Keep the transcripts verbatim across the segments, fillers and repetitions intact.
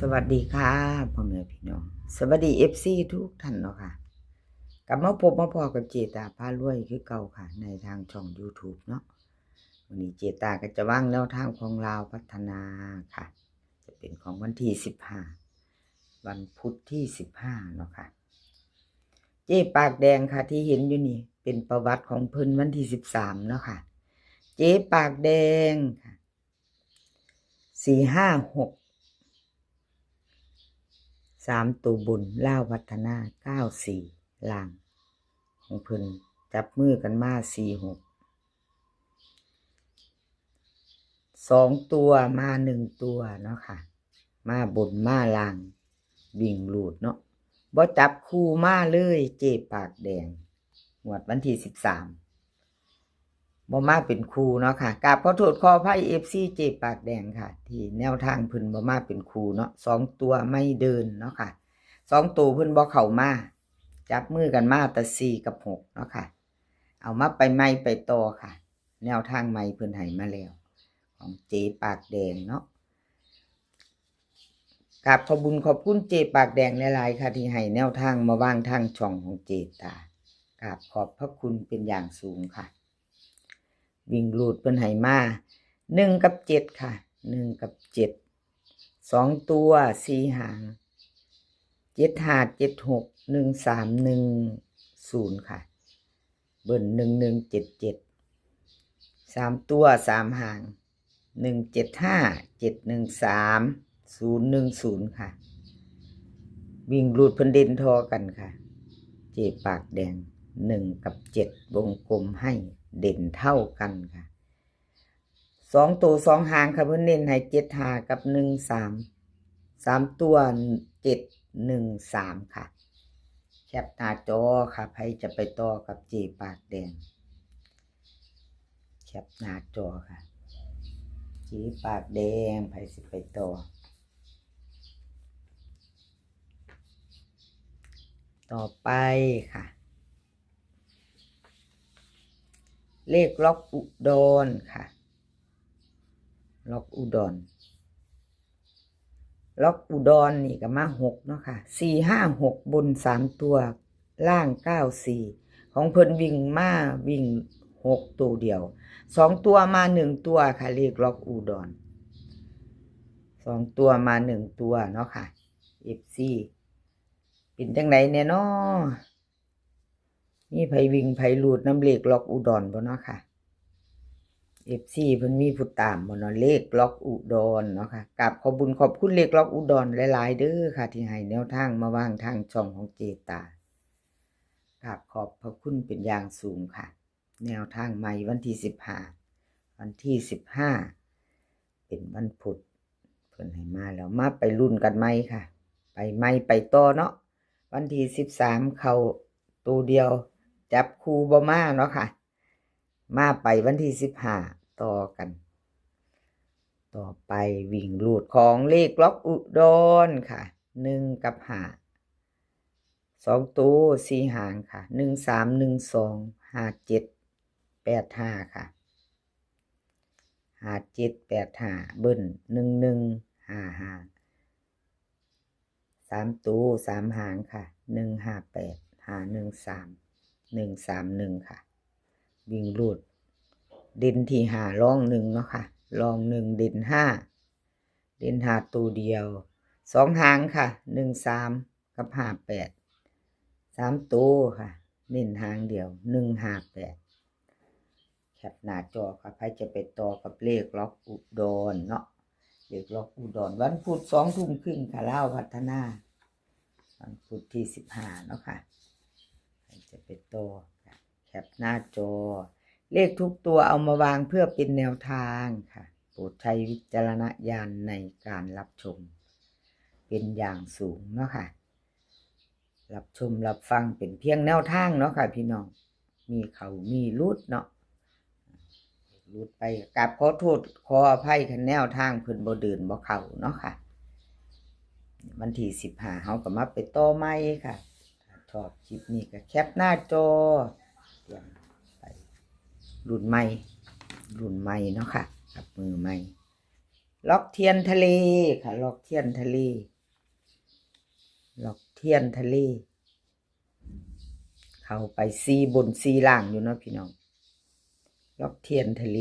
สวัสดีค่ะพ่อแม่พี่น้อง สวัสดี เอฟซี ทุกท่านเนาะค่ะ กลับมาพบมาพ้อกับเจตาพารวยคือเก่าค่ะ ในทางช่อง YouTube เนาะ วันนี้เจตาก็จะวางแนวทางของลาวพัฒนาค่ะ จะเป็นของวันที่สิบห้า วันพุธที่สิบห้าเนาะค่ะ เจ๊ปากแดงค่ะ ที่เห็นอยู่นี่เป็นประวัติของเพิ่นวันที่สิบสามเนาะค่ะ เจ๊ปากแดงค่ะ สี่ห้าหก สามตัวบน ลาวพัฒนา เก้าสี่ ล่าง ของเพิ่นจับมือกันมา สี่หก สองตัวมาหนึ่งตัวเนาะค่ะ มาบนมาล่าง วิ่งรูดเนาะ บ่จับคู่มาเลย เจ๊ปากแดง งวดวันที่สิบสาม บ่มาเป็นคู่เนาะค่ะ กราบขอโทษขออภัย เอฟซี เจ๊ปากแดงค่ะ ที่แนวทางเพิ่นบ่มาเป็นคู่เนาะ สองตัวไม่เดินเนาะค่ะ สองตัวเพิ่นบ่เข้ามา จับมือกันมาแต่สี่กับหกเนาะค่ะ เอามาไปใหม่ไปต่อค่ะ แนวทางใหม่เพิ่นให้มาแล้ว ของเจ๊ปากแดงเนาะ กราบขอบบุญขอบคุณเจ๊ปากแดงหลายๆค่ะ ที่ให้แนวทางมาวางทางช่องของเจตา กราบขอบพระคุณเป็นอย่างสูงค่ะ วิ่งรูดเพิ่นให้มา หนึ่งกับเจ็ดค่ะ หนึ่งกับเจ็ด สองตัวสี่หาง เจ็ดห้า เจ็ดหก หนึ่งสาม หนึ่งศูนย์ค่ะ เบิ้ล หนึ่งหนึ่งเจ็ดเจ็ด สามตัวสามหาง หนึ่งเจ็ดห้า เจ็ดหนึ่งสาม ศูนย์หนึ่งศูนย์ค่ะ วิ่งรูดเพิ่นเด่นท่อกันค่ะ เจ๊ปากแดง หนึ่งกับเจ็ด วงกลมให้เด่นเท่ากันค่ะ สองตัวสองหางค่ะ เพิ่นเน้นให้เจ็ดห้ากับหนึ่งสาม สามตัวเจ็ดหนึ่งสามค่ะ แคปหน้าจอค่ะ ไผจะไปต่อกับเจ๊ปากแดง แคปหน้าจอค่ะ เจ๊ปากแดง ไผสิไปต่อ ต่อไปค่ะ เลขล็อกอุดรค่ะ ล็อกอุดร ล็อกอุดรนี่ก็มาหกเนาะค่ะ สี่ห้าหก บนสามตัว ล่างเก้าสี่ ของเพิ่นวิ่งมาวิ่งหกตัวเดียว สองตัวมาหนึ่งตัวค่ะ เลขล็อกอุดร สองตัวมาหนึ่งตัวเนาะค่ะ เอฟซี เป็นจังไดแน่น้อ มีไผวิ่งไผรูดนำเลขล็อกอุดรบ่เนาะค่ะ เอฟซี เพิ่นมีผู้ตามบ่เนาะ เลขล็อกอุดรเนาะค่ะ กราบขอบบุญขอบคุณเลขล็อกอุดรหลายๆเด้อค่ะ ที่ให้แนวทางมาวางทางช่องของเจตา กราบขอบพระคุณเป็นอย่างสูงค่ะ แนวทางใหม่วันที่สิบห้า วันที่สิบห้า เป็นวันพุธ เพิ่นให้มาแล้ว มาไปลุ้นกันใหม่ค่ะ ไปใหม่ไปต่อเนาะ วันที่สิบสาม เข้าตัวเดียว จับคู่บ่มาเนาะค่ะ มาไปวันที่สิบห้า ต่อกัน ต่อไปวิ่งรูดของเลขล็อกอุดรค่ะ หนึ่งกับห้า สองตัวสี่หางค่ะ หนึ่งสาม หนึ่งสอง ห้าเจ็ด แปดห้าค่ะ ห้าเจ็ด แปดห้า เบิ้ล หนึ่งหนึ่ง ห้าห้า สามตัวสามหางค่ะ หนึ่งห้าแปด ห้าหนึ่งสาม หนึ่งสามหนึ่งค่ะ วิ่งรูด เด่นที่ห้า รองหนึ่งเนาะค่ะ รองหนึ่ง เด่นห้า เด่นห้าตัวเดียว สองหางค่ะ หนึ่งสาม กับ ห้าแปด สามตัวค่ะ เน้นหางเดียว หนึ่งห้าแปด แคปหน้าจอค่ะ ไผจะไปต่อกับเลขล็อกอุดรเนาะ เลขล็อกอุดร วันพุธสองทุ่มครึ่งค่ะ ลาวพัฒนา วันพุธที่สิบห้าเนาะค่ะ ไผจะไปต่อค่ะ แคปหน้าจอ เลขทุกตัวเอามาวางเพื่อเป็นแนวทางค่ะ โปรดใช้วิจารณญาณในการรับชม เป็นอย่างสูงเนาะค่ะ รับชมรับฟังเป็นเพียงแนวทางเนาะค่ะพี่น้อง มีเข้ามีหลุดเนาะ หลุดไปกราบขอโทษขออภัยคันแนวทางเพิ่นบ่เดินบ่เข้าเนาะค่ะ วันที่สิบห้า เฮาก็มาไปต่อใหม่ค่ะ ถ้าชอบคลิปนี้ก็แคปหน้าจอ เตรียมไปรุ่นใหม่ รุ่นใหม่เนาะค่ะ กับมือใหม่ ล็อกเทียนทะเลค่ะ ล็อกเทียนทะเล ล็อกเทียนทะเล เข้าไปสี่บนสี่ล่างอยู่เนาะพี่น้อง ล็อกเทียนทะเล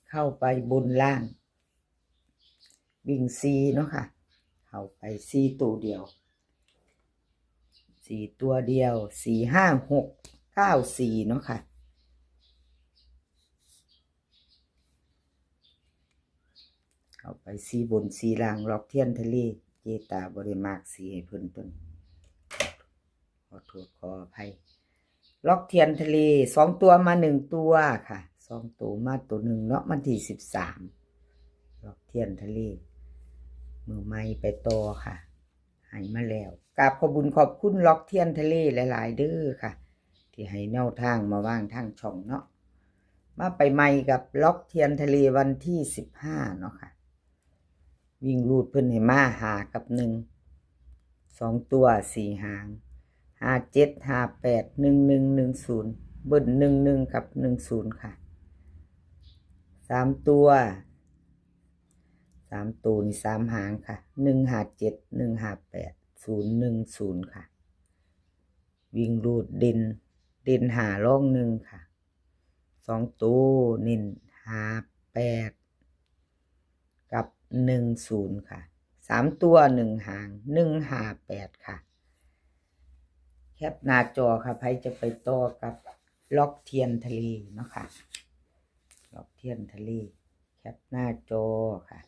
เข้าไปบนล่าง วิ่งสี่เนาะค่ะ เข้าไปสี่ตัวเดียว สี่ตัวเดียว สี่ห้าหกเก้าสี่เนาะค่ะ เข้าไปสี่บนสี่ล่าง ล็อกเทียนทะเล เจตาบ่ได้มากสีให้เพิ่นต้น ขอโทษขออภัย ล็อกเทียนทะเล สองตัวมาหนึ่งตัวค่ะ สองตัวมาตัวหนึ่งเนาะ วันที่สิบสาม ล็อกเทียนทะเล มือใหม่ไปต่อค่ะ ให้มาแล้ว กราบขอบบุญขอบคุณล็อกเทียนทะเลหลายๆเด้อค่ะ ที่ให้แนวทางมาวางทางช่องเนาะ มาไปใหม่กับล็อกเทียนทะเลวันที่สิบห้าเนาะค่ะ วิ่งรูดเพิ่นให้มาห้ากับหนึ่ง สองตัวสี่หาง ห้าเจ็ด ห้าแปด หนึ่งหนึ่ง หนึ่งศูนย์ เบิ้ลหนึ่งหนึ่งกับหนึ่งศูนย์ค่ะ สามตัว สามตัวนี่สามหางค่ะ หนึ่งห้าเจ็ด หนึ่งห้าแปด ศูนย์หนึ่งศูนย์ค่ะ วิ่งรูดเด่น เด่นห้ารองหนึ่งค่ะ สองตัวเน้นห้าแปด กับหนึ่งศูนย์ค่ะ สามตัวหนึ่งหาง หนึ่งห้าแปดค่ะ แคปหน้าจอค่ะ ใครจะไปต่อกับล็อกเทียนทะเลเนาะค่ะ ล็อกเทียนทะเล แคปหน้าจอค่ะ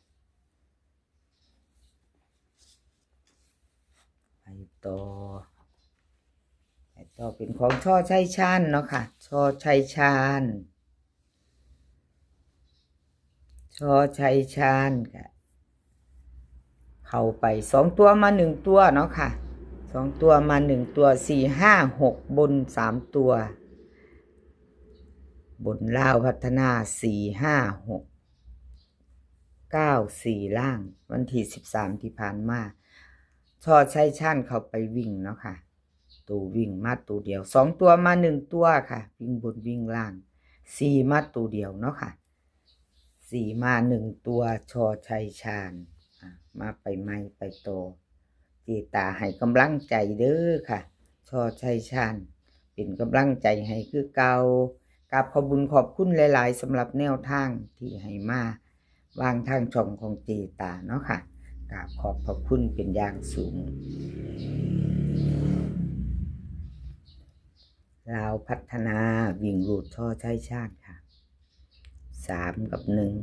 ไปต่อ ไปต่อเป็นของชอชัยชาญเนาะค่ะ ชอชัยชาญ ชอชัยชาญค่ะ เข้าไปสองตัวมาหนึ่งตัวเนาะค่ะ สองตัวมาหนึ่งตัว สี่ห้าหกบนสามตัว บนลาวพัฒนา สี่ห้าหก เก้าสี่ล่าง วันที่สิบสามที่ผ่านมา ชอชัยชาญเข้าไปวิ่งเนาะค่ะ ตัววิ่งมาตัวเดียว สองตัวมาหนึ่งตัวค่ะ วิ่งบนวิ่งล่าง สี่มาตัวเดียวเนาะค่ะ สี่มาหนึ่งตัว ชอชัยชาญ อ่ะ มาไปใหม่ไปต่อ เจตาให้กำลังใจเด้อค่ะ ชอชัยชาญ เป็นกำลังใจให้คือเก่า กราบขอบบุญขอบคุณหลายๆสำหรับแนวทางที่ให้มาวางทางช่องของเจตาเนาะค่ะ กราบขอบพระคุณเป็นอย่างสูง ลาวพัฒนาวิ่งรูดชอชัยชาญค่ะ สามกับหนึ่ง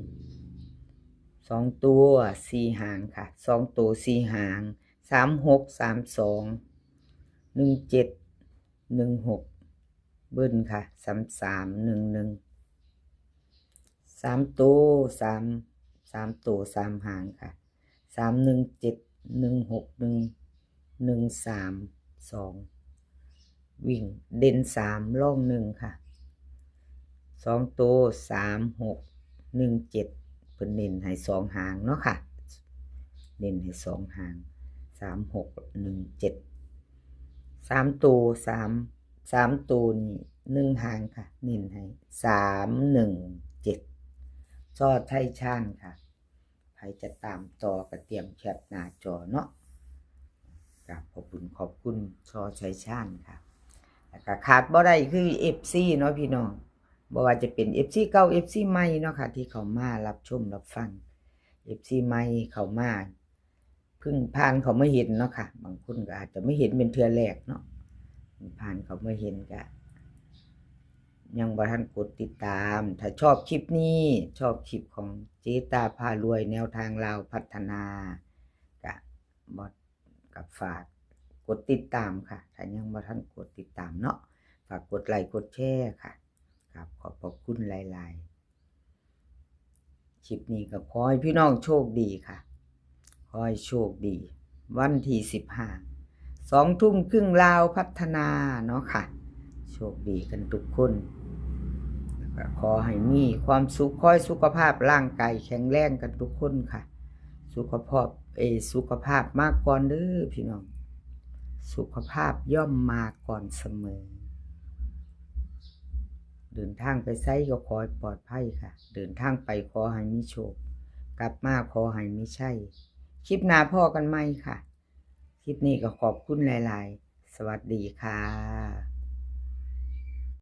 สองตัวสี่หางค่ะ สองตัวสี่หาง สามหก สามสอง หนึ่งเจ็ด หนึ่งหก เบิ้ลค่ะ สามสาม หนึ่งหนึ่ง สามตัว สาม สามตัวสามหางค่ะ สามหนึ่งเจ็ด หนึ่งหกหนึ่ง หนึ่งสามสอง วิ่งเด่นสามรองหนึ่งค่ะ สองตัว สามหก หนึ่งเจ็ด เพิ่นเน้นให้สองหางเนาะค่ะ เน้นให้สองหาง สามหก หนึ่งเจ็ด สามตัว สาม สามตัวนี่หนึ่งหางค่ะ เน้นให้ สามหนึ่งเจ็ด ชอชัยชาญค่ะ ใครจะตามต่อก็เตรียมแคปหน้าจอเนาะ กราบขอบคุณขอบคุณชอชัยชาญค่ะ แล้วก็ขาดบ่ได้คือ เอฟซี เนาะพี่น้อง บ่ว่าจะเป็น เอฟซี เก่า เอฟซี ใหม่เนาะค่ะ ที่เข้ามารับชมรับฟัง เอฟซี ใหม่เข้ามา เพิ่งผ่านเข้ามาเห็นเนาะค่ะ บางคนก็อาจจะมาเห็นเป็นเทื่อแรกเนาะ เพิ่งผ่านเข้ามาเห็นก็ ยังบ่ทันกดติดตาม ถ้าชอบคลิปนี้ ชอบคลิปของเจตาพารวยแนวทางลาวพัฒนา ก็บ่ ก็ฝากกดติดตามค่ะ ถ้ายังบ่ทันกดติดตามเนาะ ฝากกดไลค์กดแชร์ค่ะ ครับ ขอบพระคุณหลายๆ คลิปนี้ก็ขอให้พี่น้องโชคดีค่ะ ขอให้โชคดี วันที่สิบห้า สองทุ่มครึ่งลาวพัฒนาเนาะค่ะ โชคดีกันทุกคน แล้วก็ขอให้มีความสุข ขอให้สุขภาพร่างกายแข็งแรงกันทุกคนค่ะ สุขภาพ เออ สุขภาพมาก่อนเด้อพี่น้อง สุขภาพย่อมมาก่อนเสมอ เดินทางไปไสก็ขอให้ปลอดภัยค่ะ เดินทางไปขอให้มีโชค กลับมาขอให้มีชัย คลิปหน้าพ้อกันใหม่ค่ะ คลิปนี้ก็ขอบคุณหลายๆ สวัสดีค่ะ